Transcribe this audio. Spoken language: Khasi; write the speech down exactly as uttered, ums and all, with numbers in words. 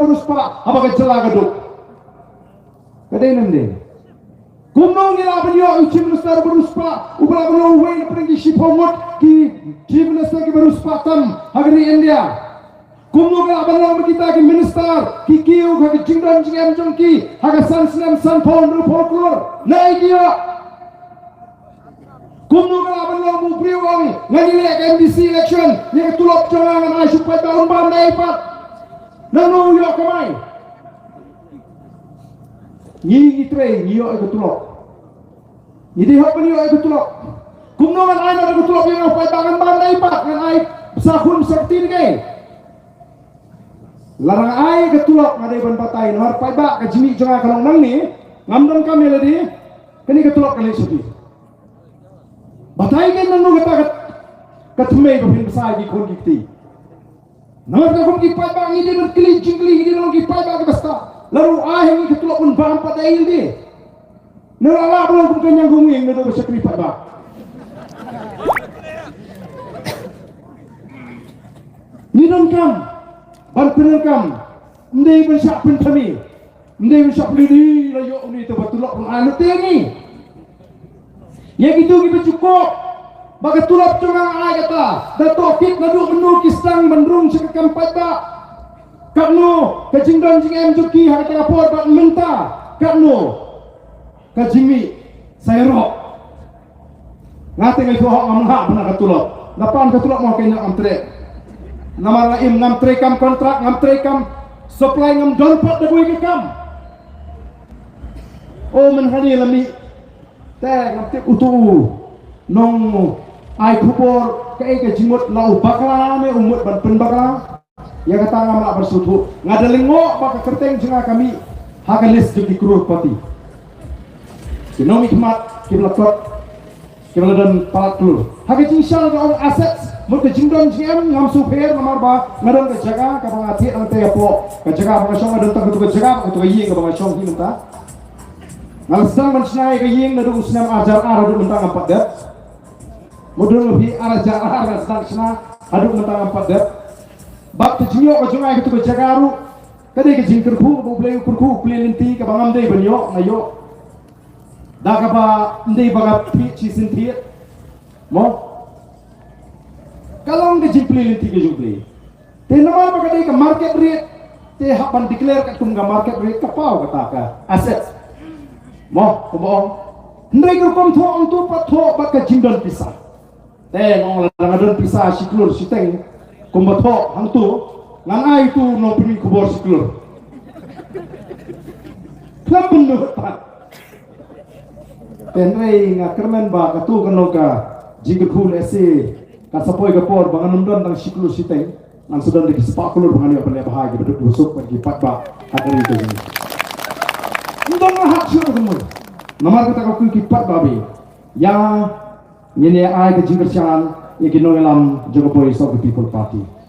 riewspah haba ka jylla ka duk. Ka dei ne ym dei? Kumno ngi lah ban ïoh u Chief Minister ba riewspah, uba lah ban long uwei na pdeng ki shiphew ngut ki Chief Minister kiba riewspah tam ha ka ri India? Kumno ka lah ban long ba kita ki minister ki kiew ha ka jingdon jingem jong ki ha ka san snem, sanphew, hynriewphew klur? Naei ki ïoh? Kumno ka lah ban long ba u briew u ong, ngan ïaleh ka M D C election, ïa ka tulop jong nga ngan ai sha u paidbah, un bam da ei pat? Nangno u ïoh kamai? Ngi, ngi trei, ngi ïoh ïa ka tulop. Ngi dei hok ban ïoh ïa ka tulop. Kumno ngan ai noh ïa ka tulop ïa nga, u paidbah, ngan bam da ei pat? Ngan ai bsa khun bsa kti ne kaei? Lada nga ai ïa ka tulop nga dei ban batai, namar paidbah, ka jingmih jong nga ka long nangne, ngam donkam ïa lade, kane ka tulop ka leit sha phi. Batai kein nangno kata ka, ka thymmei ba phin bsa ïa ki khun ki kti. Namar kata kum ki paidbah ngi dei ban kylli jingkylli, ngi dei ban long ki paidbah kiba stad. Lada u ai ha ngi ka tulop un bam pat da ei lade? Ngi la lah ban long kum ka Ñiang Kum Ïing naduh ba shakri paidbah. Ngi donkam ban pyndonkam, ym dei ban shah pynthame. Ym dei ban shah pynthame, la ïoh une te ba tulop ruh ai lut te ngi. Ïa kito kiba ju kop ba ka tulop jong nga ai kata, da tohkit naduh mynno ki sdang ban rung sha ka kam paidbah. Katno ka jingdon jingem jong ki ha kata ka por bad mynta, katno ka jingmih sa ïaroh. Nga te nga ïathuh hok, ngam lah ban ai ka tulop. Nga pan ka tulop mo, kein ngam trei. Namar nga im, ngam trei kam kontrak, ngam trei kam supply, ngam don pat da kawei ka kam. O, mynhynnin la mih. Te ngam tip uto u nong ai khubor kaei ka jingmut, la u bakla ne u mut ban pynbakla. Ïa kata ngam lah ban sngewthuh. Nga da lyngngoh ba ka kyrteng jong nga ka mih ha ka list jong ki crorepati. Ki nongmihkhmat kiba la kot, kiba la don palat klur. Ha ka jingshai ka ong assets, mut ka jingdon jingem ngam sngewpher namar ba nga don ka jaka kaba nga thied hangtei hapoh. Ka jaka ba nga shong, nga don tang katu ka jaka, katu ka ïing kaba nga shong hi mynta. Nga la sdang ban shna ïa ka ïing naduh u snem ar hajar ar haduh mynta ngam pat dep. Mudui phi, ar hajar ar nga sdang shna haduh mynta ngam pat dep. Bad ka jingïoh ka jong nga ïa katu ka jaka ruh ka dei ka jingkyrkhu kaba U Blei u kyrkhu, u plie lynti kaba ngam dei ban ïoh, nga ïoh. Da kaba ym dei ba nga thied shisien thied. Mo? Ka long ka jingplie lynti ka jong U Blei. Te namar ba ka dei ka market rate, te hap ban declare katkum ka market rate, ka paw kata ka asset. Mo, kumba ong. Hynrei ka rukom thoh hangto pat thoh bad ka jingdon pisa. Te nga ong lada nga don pisa shi klur shiteng, kumba thoh hangto, ngan ai uto u nongpynmih khubor shi klur. Khlem pynmih pat. Te hynrei nga kyrmen ba kato kano ka jingkyrkhu lehse ka sa poi ka por ba ngan ym don tang shi klur shiteng, ngan sa don da ki spah klur ba ngan ïoh ban leh bha ïa ki baduk basuk bad ki paidbah ha ka ri ka jong ngi. Ym don nga hap shuh ka jingmut. Namar kata ka kyrkieh ki paidbah ba ïa ngin ïa ai ka jingkyrshan ïa ki nongïalam jong ka Voice of the People Party.